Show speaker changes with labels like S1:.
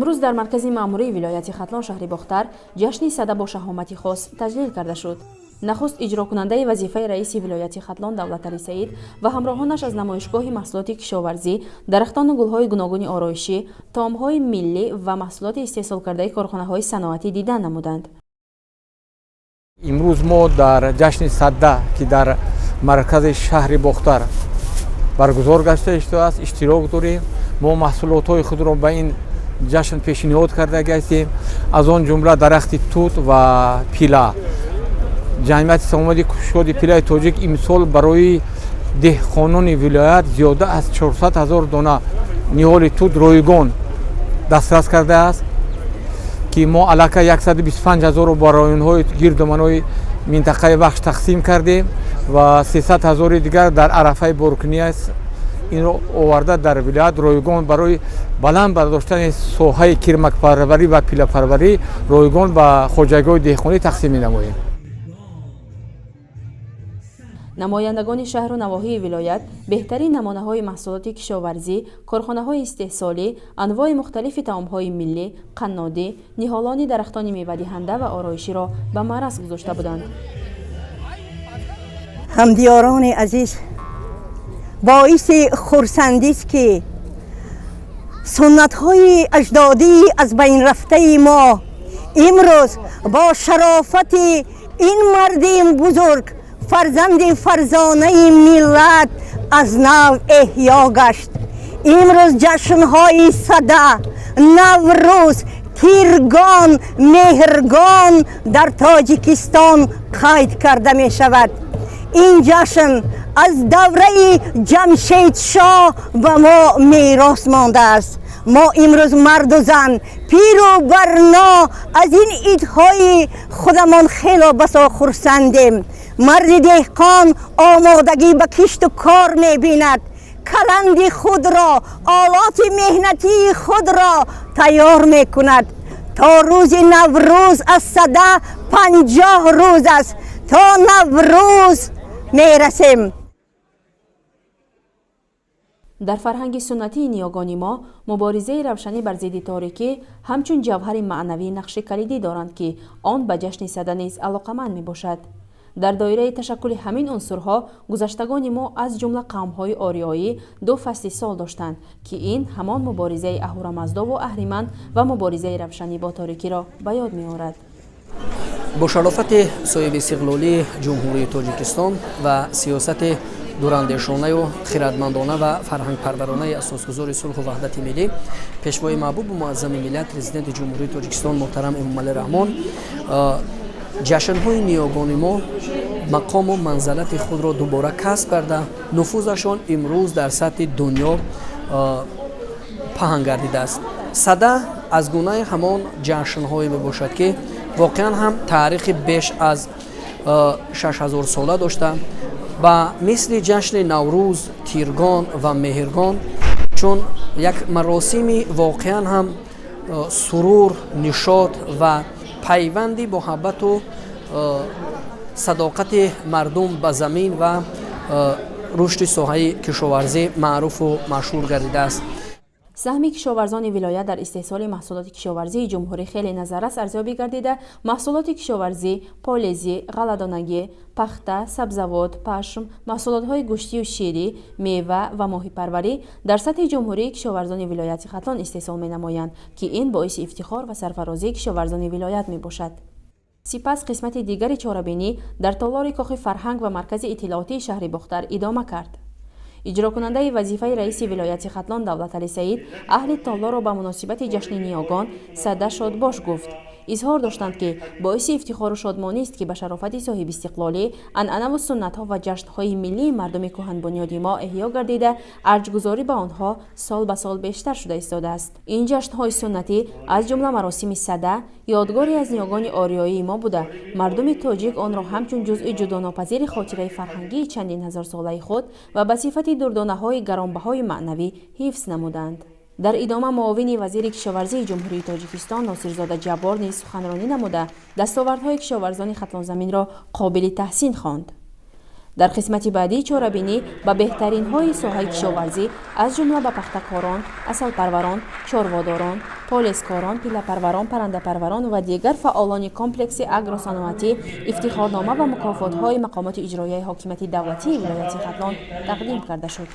S1: Имрӯз дар маркази маъмурии вилояти Хатлон, шаҳри Бохтар, ҷашни Сада бо шаҳомати хос таҷлил карда шуд. Нахуст иҷрокунандаи вазифаи раиси вилояти Хатлон Давлатали Саид ва ҳамроҳонаш аз намоишгоҳи маҳсулоти кишоварзӣ, дарахтону гулҳои гуногуни ороишӣ, таомҳои миллӣ ва маҳсулоти истеҳсолкардаи корхонаҳои саноатӣ дидан намуданд.
S2: Имрӯз мо дар ҷашни Сада, ки дар маркази шаҳри Бохтар баргузор гашта истодааст, иштирок дорем. Мо маҳсулотҳои худро ба ин ҷашн пешниҳод карда гаштем, аз он ҷумла дарахти тут ва пила. Ҷамъияти саҳомии кушоди пилаи тоҷик имсол барои деҳқонони вилоят зиёда аз 400 ҳазор дона ниҳоли тут ройгон дастрас кардааст, ки мо аллакай 125 ҳазорро ба районҳои гирдуманои минтақаи Вахш тақсим кардем ва 300 ҳазори дигар дар арафаи боркунӣ аст. Инро оварда дар вилоят ройгон барои баланд бардоштани соҳаи кирмакпарварӣ ва пилапарварӣ ройгон ба хоҷагиҳои деҳқонӣ тақсим менамоем.
S1: Намояндагони шаҳру навоҳии вилоят беҳтарин намунаҳои маҳсулоти кишоварзӣ, корхонаҳои истеҳсолӣ, анвои мухталифи таомҳои миллӣ, қаннодӣ, ниҳолони дарахтони мевадиҳанда ва ороиширо ба маъраз гузошта буданд.
S3: Ҳамдиёрони азиз, боиси хурсандист, ки суннатҳои аҷдодии аз байн рафтаи мо имрӯз бо шарофати ин марди бузург, фарзанди фарзонаи миллат, аз нав эҳё гашт. Имрӯз ҷашнҳои Сада, Наврӯз, Тиргон, Меҳргон дар Тоҷикистон қайд карда мешавад. Ин ҷашн аз давраи Ҷамшедшоҳ ба мо мерос мондааст. Мо имрӯз, марду зан, пиру барно, аз ин идҳои худамон хело басо хурсандем. Марди деҳқон омодагӣ ба кишту кор мебинад, каланди худро, олоти меҳнатии худро тайёр мекунад. То рӯзи Наврӯз аз Сада 50 рӯз аст, то Наврӯз мерасем.
S1: Дар фарҳанги суннатии ниёгони мо муборизаи равшанӣ бар зидди торикӣ ҳамчун ҷавҳари маънавӣ нақши калидӣ доранд, ки он ба ҷашни Сада низ алоқаманд мебошад. Дар доираи ташаккули ҳамин унсурҳо гузаштагони мо, аз ҷумла қавмҳои ориёӣ, ду фасли сол доштанд, ки ин ҳамон муборизаи Аҳурамаздову Аҳриман ва муборизаи равшанӣ бо торикиро ба ёд меорад.
S4: Бо шарофати соҳибистиқлолии Ҷумҳурии Тоҷикистон ва сиёсати дурандешонаю хирадмандона ва фарҳангпарваронаи асосгузори сулҳу ваҳдати миллӣ, пешвои маҳбубу муаззами миллат, Президенти Ҷумҳурии Тоҷикистон муҳтарам Эмомалӣ Раҳмон, ҷашнҳои ниёгони мо мақому манзалати худро дубора касб карда, нуфузашон имрӯз дар сатҳи дунё паҳн гардидааст. Сада аз гунаи ҳамон ҷашнҳое мебошад, ки воқеан ҳам таърихи беш аз 6000сола дошта ва мисли ҷашни Наврӯз, Тиргон ва Меҳргон чун як маросими воқеан ҳам сурур, нишот ва пайванди муҳаббату садоқати мардум ба замин ва рушди соҳаи кишоварзӣ маъруфу машҳур гардидааст.
S1: Саҳми кишоварзони вилоят дар истеҳсоли маҳсулоти кишоварзии ҷумҳурӣ хеле назаррас арзёбӣ гардида, маҳсулоти кишоварзӣ, полезӣ, ғалладонагӣ, пахта, сабзавот, пашм, маҳсулотҳои гӯштию ширӣ, мева ва моҳипарварӣ дар сатҳи ҷумҳурии кишоварзони вилояти Хатлон истеҳсол менамоянд, ки ин боиси ифтихор ва сарфарозии кишоварзони вилоят мебошад. Сипас қисмати дигари чорабинӣ дар толори кохи фарҳанг ва маркази иттилоотии шаҳри Бохтар идома кард. Иҷрокунандаи вазифаи раиси вилояти Хатлон Давлатали Саид аҳли толорро ба муносибати ҷашни ниёгон Сада шодбош гуфт. Изҳор доштанд, ки боиси ифтихору шодмонист, ки ба шарофати соҳибистиқлолӣ анъанаву суннатҳо ва ҷашнҳои миллии мардуми кӯҳанбунёди мо эҳё гардида, арҷгузорӣ ба онҳо сол ба сол бештар шуда истодааст. Ин ҷашнҳои суннатӣ, аз ҷумла маросими Сада, ёдгоре аз ниёгони ориёии мо буда, мардуми тоҷик онро ҳамчун ҷузъи ҷудонопазири хотираи фарҳангии чандин ҳазорсолаи худ ва ба сифати дурдонаҳои гаронбаҳои маънавӣ ҳифз намуданд. Дар идома муовини вазири кишоварзии Ҷумҳурии Тоҷикистон Носирзода Ҷаббор низ суханронӣ намуда, дастовардҳои кишоварзони хатлонзаминро қобили таҳсин хонд. Дар қисмати баъдии чорабинӣ ба беҳтаринҳои соҳаи кишоварзӣ, аз ҷумла ба пахтакорон, асалпарварон, чорводорон, полезкорон, пиллапарварон, паррандапарварон ва дигар фаъолони комплекси агросаноатӣ ифтихорнома ва мукофотҳои мақомоти иҷроияи ҳокимияти давлатии вилояти Хатлон тақдим карда шуд.